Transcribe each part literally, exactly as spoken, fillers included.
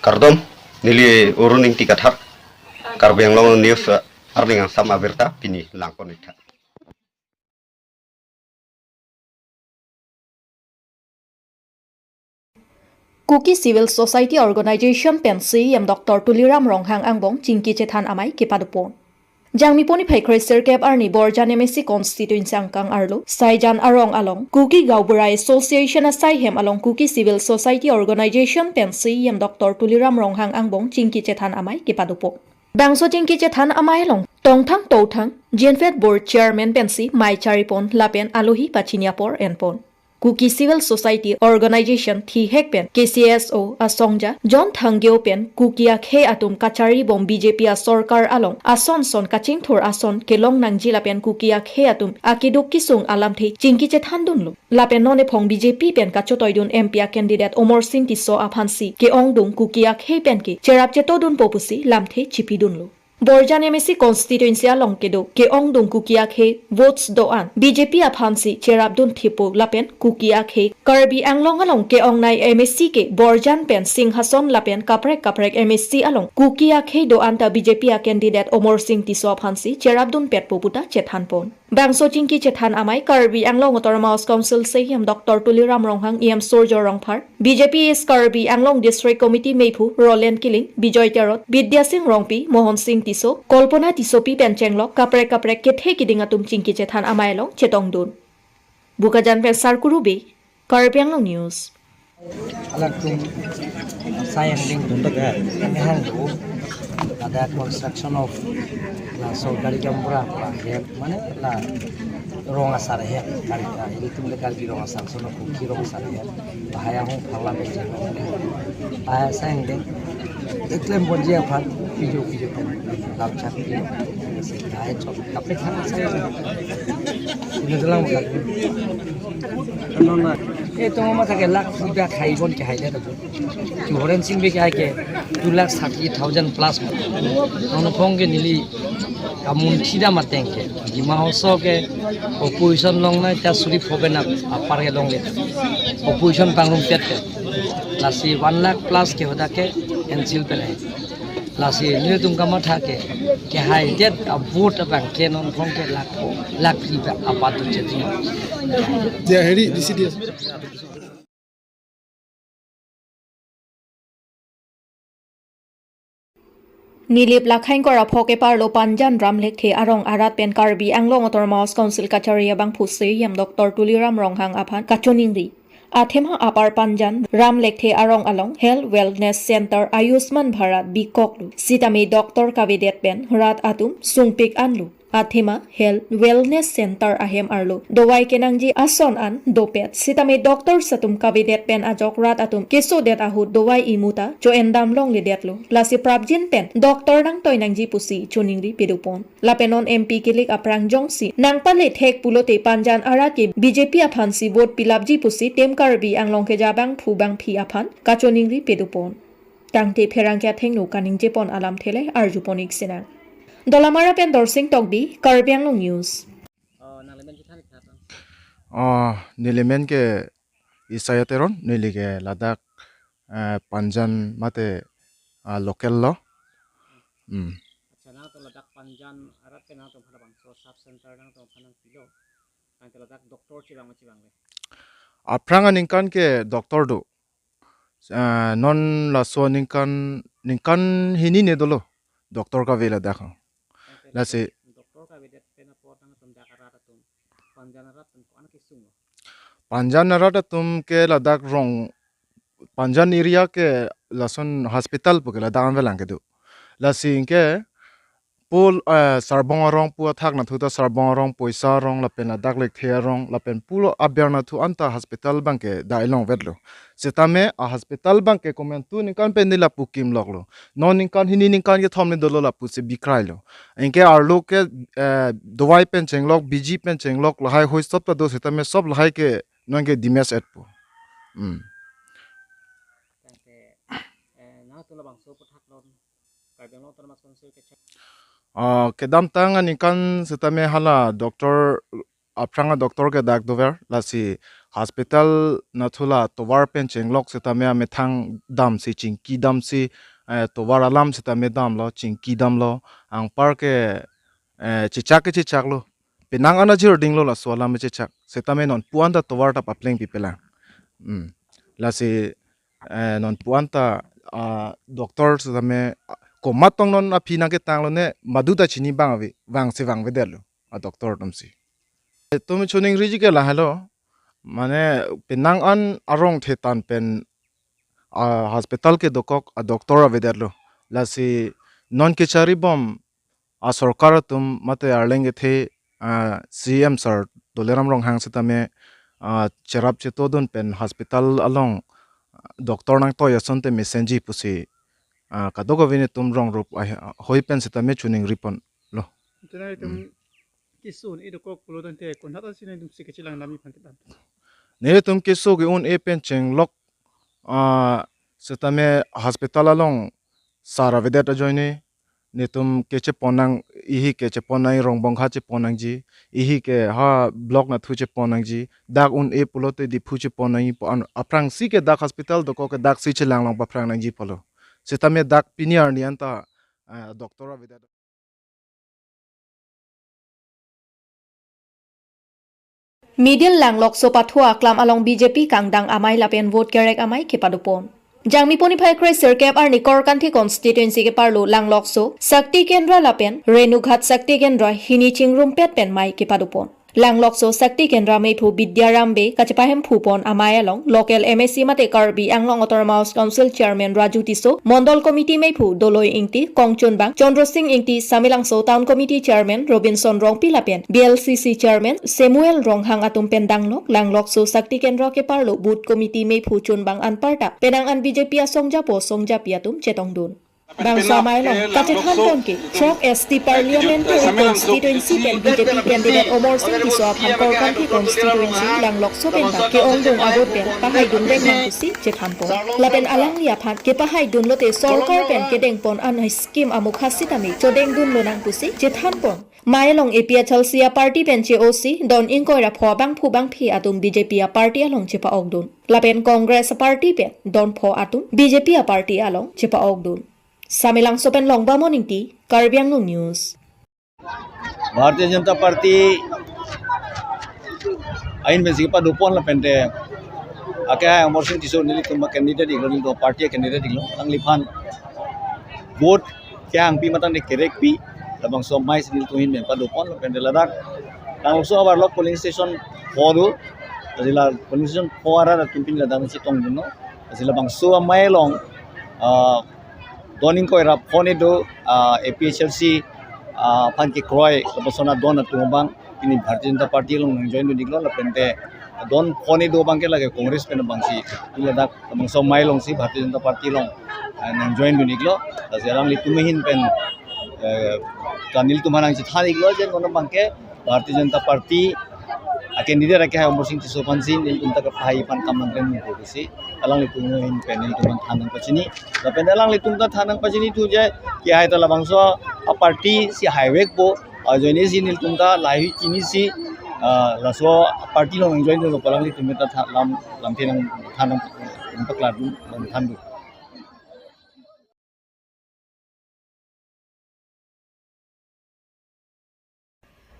Kardom, neli Arun Ingti Kathar, Karbi Anglong News, eh, arni angsam abirta pini langpon-iktha. Kuki Civil Society Organization pen C E M Doctor Tuliram Ronghang angbong chingki chethan amei kepadopon. Jangmi poni phai kre sirkep arni Borjan M A C constituency angkang arlo Saijan arong along Kuki Gaonbura Association asaihem along Kuki Civil Society Organization pen C E M Doctor Tuliram Ronghang angbong chingki chethan amei kepadopon. Bangso chingki chethan amei along tongthang tothang J N F board chairman pensi mei charipon lapen alohi pachini apor enpon. Kuki Civil Society Organization thihek pen K C S O asongja John Thangeo pen Kuki akhei atum kacharibom B J P asorkar along ason son kachingthur ason kelong nangji lapen Kuki akhei atum akeduk kesung alamthe chingki chethandunlo. Lapen non ephong B J P pen kachotoidun M P a candidate Amarsing Tisso aphansi ke-ongdung Kuki akhei pen ke cherap chetodunpo pusi lamthe chipidunlo. Borjan M A C constituency along kedo ke-ongdung Kuki akhei votes do-an B J P aphansi cherapdun thipo lapen Kuki akhei Karbi Anglong along ke-ongnei M A C ke Borjan pen Singhason lapen kaprek kaprek M A C along Kuki akhei do-an ta B J P a candidate Amarsing Tisso aphansi cherapdunpetpo puta chethanpon. Bangso chingki chethan amei Karbi Anglong Autonomous Council C E M Doctor Tuliram Ronghang, E M Surjya Rongphar, B J P East Karbi Anglong District Committee meiphu Roland Killing, Bijoy Terot, Bidya Sing Rongpi, Mohan Sing Tisso, Kalpana Tissopi pen chenglok kaprek kaprek kethe kiding atum chingki chethan amei along chetongdun. Bokajan pen Sarkuru Bey, Karbi Anglong News. Alangtum asai angdeng tun ta ka, kami hang do, ada construction of la sorkari gaonbura ahem, mane la rong asar ahem, Karbi, ilitum le Karbi rong asar, sono Kuki rong asar ahem, bahaya hong phala beje, bahaya asai angdeng, eklem bonji aphan, pijo pijo pen, lapchak pijo, bahaya chok, kaprek hang asai angdeng. Ini dalam bukan. Nona, eh, tong ma thake lakh rupiah khai bon ke hai le ta. Chu Horen Sing Bey ke hai ke two lakh thirty thousand plus ma. Nona phong ke neli kamun thida mateng ke. Dima Hasao ke opposition longnei ta suri phoben ap apar ke longle. Opposition pangrum tet ke. Lasi one lakh plus ke hoda ke ensil pen hai. Lasi nelitum kamatha ke, kehaidet a-vote abang ke non phong ke lakh, lakh rupiah apat tu chejing. Dia heri di sini. Nilip lakhang kora phok eparlo Panjan Ramlekthe arong arat pen Karbi Anglong Autonomous Council kachari abangphu C E M Doctor Tuliram Ronghang aphan kachoningri. Athema Upper Panjan Ramlekthe arong along Health Wellness Center Ayushman Bharat bikoklo. Sitame doctor kavedet pen rat atum sungpik anlo. Athema Health Wellness Center ahem arlo dovai kenangji ason an dopet. Sitame doctors atum kavedet pen ajok rat atum kesodet ahut dovai imu ta cho-endam longledetlo. Lasi prapjin pen doctor nangtoi nangji pusi choningri pedopon. Lapen non M P kilik aphrang jongsi nangpale thek pulote Panjan arat ke B J P aphansi vote pilapji pusi Team Karbi Anglong keja abangphu bangphi aphan kachoningri pedopon. Tangte pherangke athengno kaningjepon alamthe le arjupon-ik sinang. Dolamara pen Dorsing Tokbi, Karbi Anglong News. Oh, nang le men chethan ik tha. Oh, neli men ke Isaiah Teron, neli ke ladak, eh, Panjan mate, ah, local lo. Hmm. Acha, nangtum ladak Panjan arat ke nangtum aphan labangso sub center nangtum aphan nangpilo. Tangte ladak doctor chevang ma chevang le? Aphrang aningkan ke doctor do. Ah, non laso aningkan, ningkan hini ne dolo doctor kave ladak. Tangte lasi doctor kavedet pen apot nangtum dak arat atum, Panjan arat atum ko-an kesung lo? Panjan arat atum ke ladak rong, Panjan area ke lason hospital pu ke ladak anvelang kedo. Lasi ke pu, eh, Sarbong arong pu athak nathu ta Sarbong arong, Poisa arong, lapen ladak Lekthe arong, lapen pulo aber nathu anta hospital abang ke dai longvetlo. Sitame a-hospital abang ke komantu ningkan pen neli lapu kimloklo. Non ningkan hini ningkan kethom ne dolo lapusi bikrailo. Anke arlo ke, eh, dovai pen chenglok, biji pen chenglok, lahai hoi sop ta do sitame sop lahai ke non ke dimes etpo. Hmm. Tangte, eh, nangtum labangso aputhak non Karbi Anglong Autonomous Council ke chak. Ah, kedamtang aningkan sitame hala doctor, aphrang a doctor ke dak dover, lasi hospital nathu la tovar pen chenglok setame amethang damsi chingki damsi, eh, tovar alam setame damlo, chingki damlo, anpar ke, eh, chechak ke chechaklo. Penang an ajir dinglo laso alam chechak. Setame non pu-an ta tovar ta papleng pipelang. Hmm. Lasi, eh, non pu-an ta, ah, doctor setame, ah, komat tong non aphi nangketanglo ne, madu ta chini bang ave, vangsi vangvedetlo a doctor atumsi. Itum choningriji ke lahelo, mane penang an arong thetan pen, ah, hospital kedokok a doctor avedetlo. Lasi non kecharibom a sorkar atum mate arleng kethe, ah, C M sir Tuliram Ronghang setame, ah, cherap chetodun pen hospital along doctor nangtoi asonte mesenji pusi, ah, kadokave netum rong rup, ah, hoi pen setame choningri ponlo. Tena itum Hmm. keso un-e dokok pulo tangte konat asi nangtumsi kechelang nami aphan kedam. Netum keso ke-un-e pen chenglok, ah, setame hospital along sar avedet ajoine netum kechepon nang, ihi kechepon nang Rongbongkha chepon nangji, ihi ke ha block nathu chepon nangji, dak un-e pulote Diphu chepon nangji pu-an, aphrangsi ke dak hospital dokok ke daksi chelang long paphrang nangji pulo. Setame dak pini arni anta, eh, doctor avedet. Middle Langlokso pathu aklam along B J P kangdang amei lapen vote kerek amei kepadopon. Jangmi poni phai kre sirkep arni Korkanthi constituency keparlo Langlokso Shakti Kendra lapen Renughat Shakti Kendra hini chingrumpet pen mei kepadopon. Langlokso Shakti Kendra meiphu Bidyaram Bey kachepahemphupon amei along local M A C mate Karbi Anglong Autonomous Council Chairman Raju Tisso, Mondol Committee meiphu Doloi Ingti, kongchunbang Chandra Sing Ingti, Samelangso Town Committee Chairman Robinson Rongpi lapen B L C C Chairman Samuel Ronghang atum pen danglok Langlokso Shakti Kendra keparlo Booth Committee meiphu chunbang anparta penang an B J P asong japo song japi atum chetongdun. Bangso amei along kachethanpon ke throk S T Parliamentary Constituency pen B J P candidate Amarsing Tisso aphan Korkanthi constituency Langlokso pen ta ke-ongdung a-vote pen pahaidun vek nang pusi chethanpon. Lapen alangli aphan kepahaidun lote sorkar pen kedengpon an scheme amukha sitame chodengdun lonang pusi chethanpon. Mei along A P H L C a-party pen che-O C don ingkoi ra pho bangphu bangphi atum B J P a-party along chepa-okdun. Lapen Congress a-party pen don pho atum B J P a-party along chepa-okdun. Samelangso pen Longbamon Ingti, Karbi Anglong News. Bharatiya Janata Party ahin pensi kepadopon lapen te akehai Amarsing Tisso nelitum a-candidate iklo, nelitum a-party a-candidate iklo, alangliphan vote kehangpi matang de kerekpi, labangso amei si nelitum ahin pen padopon lapen te ladak Langlokso havar along polling station pho do, lasi la polling station pho arat atum pini ladak chetongdunlo, lasi labangso amei along, ah, don ingkoi ra pho ne do, ah, A P H L C, ah, aphan kekroi lapuson adon atum abang pini Bharatiya Janata Party along nangjoindun iklo lapen te don pho ne do abang ke lake Congress pen abangsi pini ladak labangso amei alongsi Bharatiya Janata Party along, ah, nangjoindun iklo, lasi alanglitum ahin pen, eh, kanil tum aphan nangchethan iklo je non abang ke Bharatiya Janata Party a-candidate akehai Amarsing Tisso aphansi nelitum ta kepahai aphan kam nangklem nangpo pusi alanglitum ahin pen nelitum aphan than nangpachini. Lapen alanglitum ta than nangpachini thu je kehai ta labangso a-party si haivekpo, ajoine si nelitum ta lahei chinisi, ah, laso a-party along nangjoindunlo pu alanglitum ta tha-, lam, lamthe nang than nang, nangpaklardun, nangthandun.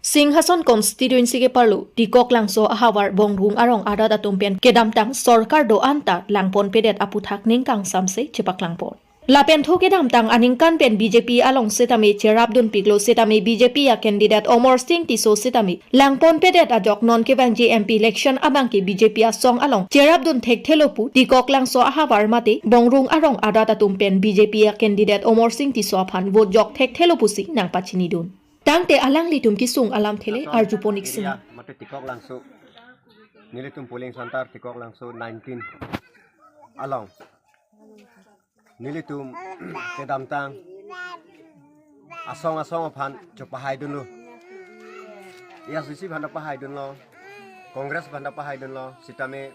Singhason constituency keparlo Dikoklangso ahavar Bongrung arong arat atum pen kedamtang sorkar do-an ta langponpedet aputhak ningkangsamse chepaklangpon. Lapen thu kedamtang aningkan pen B J P along setame cherapdunpiklo setame B J P a-candidate Amarsing Tisso setame langponpedet ajok non kevangji M P election abang ke B J P asong along cherapdun thekthelo pu Dikoklangso ahavar mate Bongrung arong arat atum pen B J P a-candidate Amarsing Tisso aphan vote jok thekthelo pusi nangpachinidun. Tangte alanglitum kesung alamthe le arjupon ik sinang. Mate Dikoklangso. Nelitum polling center Dikoklangso nineteen along nelitum kedamtang asong asong aphan chepahaidunlo. A I C C aphan ta pahaidunlo, Congress aphan ta pahaidunlo, setame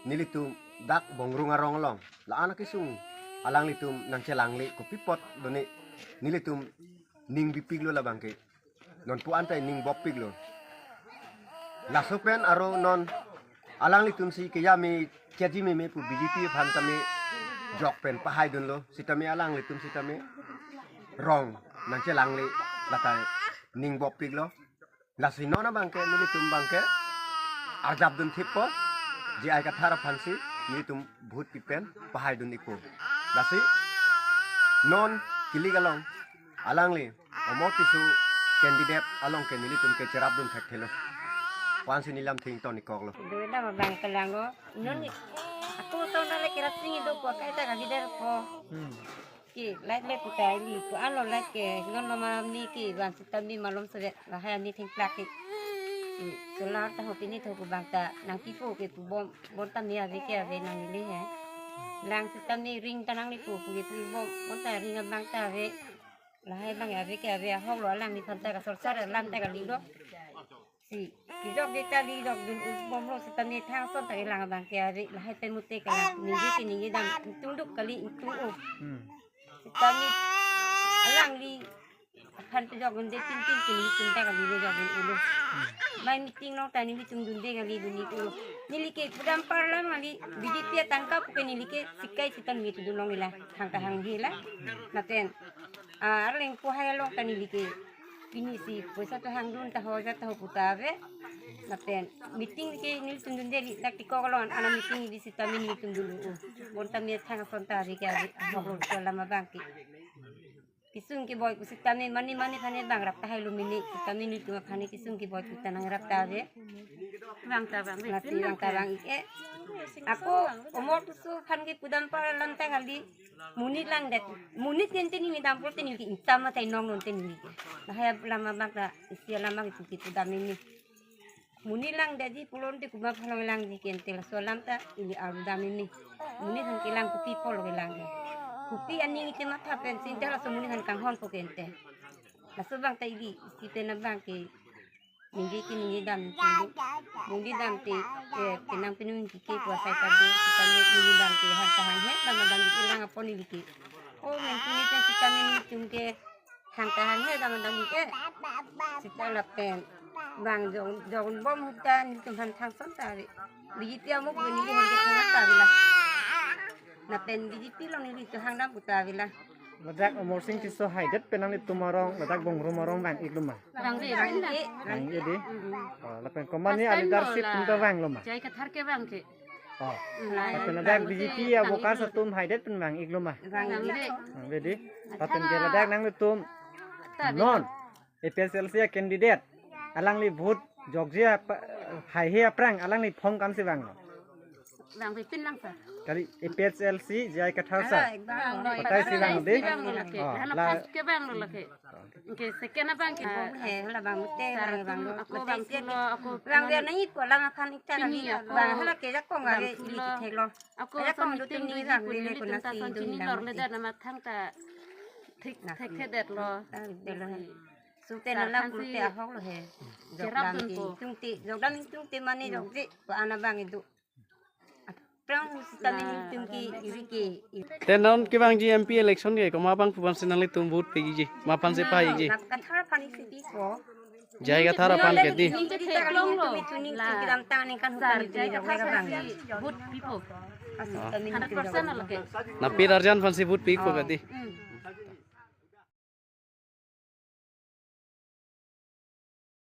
nelitum dak Bongrung arong along la-an akesung alanglitum nangchelangle kopi apot do ne nelitum ning bipiklo labang ke. Non pu-an ta ning boppiklo. Laso pen aro non alanglitum si keya me keji meme pu B J P aphan tame jok pen pahai dunlo, sitame alanglitum sitame rong nangchelangle lata ning bop piklo. Lasi non abangke nelitum abangke arjap dun thippo, J I Kathar aphan si nelitum vote pipen pahai dun ikpo. Lasi non kilik along alangli Omor Tisso candidate along ke nelitum ke cherap dun thekthelo. Pu-an si neli lam thing ton ikoklo. Doi dam abang kelang lo. Non ni. Aku tahu nale kira sini do ko kaita ka leader ko. Hmm. Ke light le putai ni ko alo light ke non lo malam ni ke bang sitame malom sebe lahai ni thengplak ke. Hmm. Solar ta ho pini tho ko bang ta nangkipo ke pu bom bonta mi ave ke ave nangle he. Lang sitame ring ta nangle pu pu ke pu bom bonta ring abang ta ave. Lahai abang ave ke ave ahok lo alangliphan ta ka sorsar alam ta kalilo. Si, kijok de ta lijok dun u bomlo sitame thang ason ta kelang abang ke ave lahai pen mute kelang. Ningje ke ningje dam ingtung duk kali ingtung o. Hmm. Sitame alangliphan pejok dunde tin tin ke nelitum ta kali pejok dun ulo. Mai meeting nong ta nelitum dunde kali dun ik ulo. Neli ke pudam parlam kali B J P atangka pu ke neli ke sikai sitame tu dun long ila. Hang ta hanghe la. Lapen ah, arleng pu hai along ta neli ke pini si poisa ta hang dun ta ho ja ta ho pu ta ave. Lapen meeting ke nelitum dunde li dak tiko kolon ana meeting di sitame nelitum dun u. Bonta mi thang ason ta ave ke ave ahok lo ko lam abang ke. Kesung keboi pu sitame mane mane aphan ke bang rap tahai lo mene sitame nelitum aphan ke kesung keboi pu ta nangrap ta ave. Bang ta bang. Lasi bang ta bang ik e. Ako Omor Tisso aphan ke pudam parlam ta kali. Monit lang det. Monit yen te neli dam pul te neli ke ingtam atai nong non te neli ke. Lahai lam abang ta isi lam abang itu ke pudam ini. Monit lang det ji pulon te kuma phalong lang ji ke ente laso alam ta ili aru dam ini. Monit aphan kelang kopi polo kelang ke. Kopi aning ite matha pensi ente laso monit aphan kanghon po ke ente. Laso abang ta ili isi pen abang ke. Ningje ke ningje dam te. Ningje dam te. Eh, penang penung ke ke puasai ta do. Kita ningje dam te. Hang ta hanghe dam dam ke lang apon ili ke. Oh, men tuni te kita ningje tum ke. Hang ta hanghe dam dam ke. Sita lapen. Bang jong jong bom hutan nelitum aphan thang ason ta ave. B J P amuk bini di hang ke thang ta ave la. Lapen B J P along nelitum hang dam pu ta ave la. Ladak Amarsing Tisso haidet pen nanglitum arong, ladak Bongrum arong vang ik lo ma? Vang ve, vang ve. Vang ik di. Mm. Oh, lapen komatne a-leadership atum ta vanglo ma? J I Kathar ke vang ke. Oh. Mm. Lapen ladak B J P a-workers atum haidet pen vang ik lo ma? Vang ve. Vang ve di. Lapen ke ladak nanglitum non A P H L C a-candidate alangli vote jokji apa, haihe aphrang alangli phong kan si vanglo? Vang ve pin lang sa. Kali A P H L C J I Kathar sa. Ala, vang lo. Patai si vang de. Vang lo lake. Oh, hala la first ke vang lo lake. Ke second abang ke. He, hala vang te, vang, vang lo. Ako vang lo, ako vang lo. Vang dia nai ko lang aphan ik ta pini lagi. Ako vang hala ke jakong vang ave lo. Ili thek lo. Ako jakong do tuni vang le ko nasi do ni lor le dan amat thang ta thik thek thedet lo. Thang det lo. Sute na lang pulote ahok lo he. Cherap dun po. Jok dam ingtung te, jok dam ingtung te mane jokje ko-an abang idu. Prang sitame nelitum ke iri ke. Te non kevangji M P election ke komat abang pu aphan si nanglitum vote piji? Komat aphan si pahai ji? Nap Kathar aphan si pi ko. J I Kathar aphan ke di. Nelitum ke theklong lo. Nelitum ke dam tang ningkan hutan nelitum ke jok le ka bang. Vote pipo. Hundred percent lo ke. Napir arjan aphan si vote pi ko ke di. Hmm.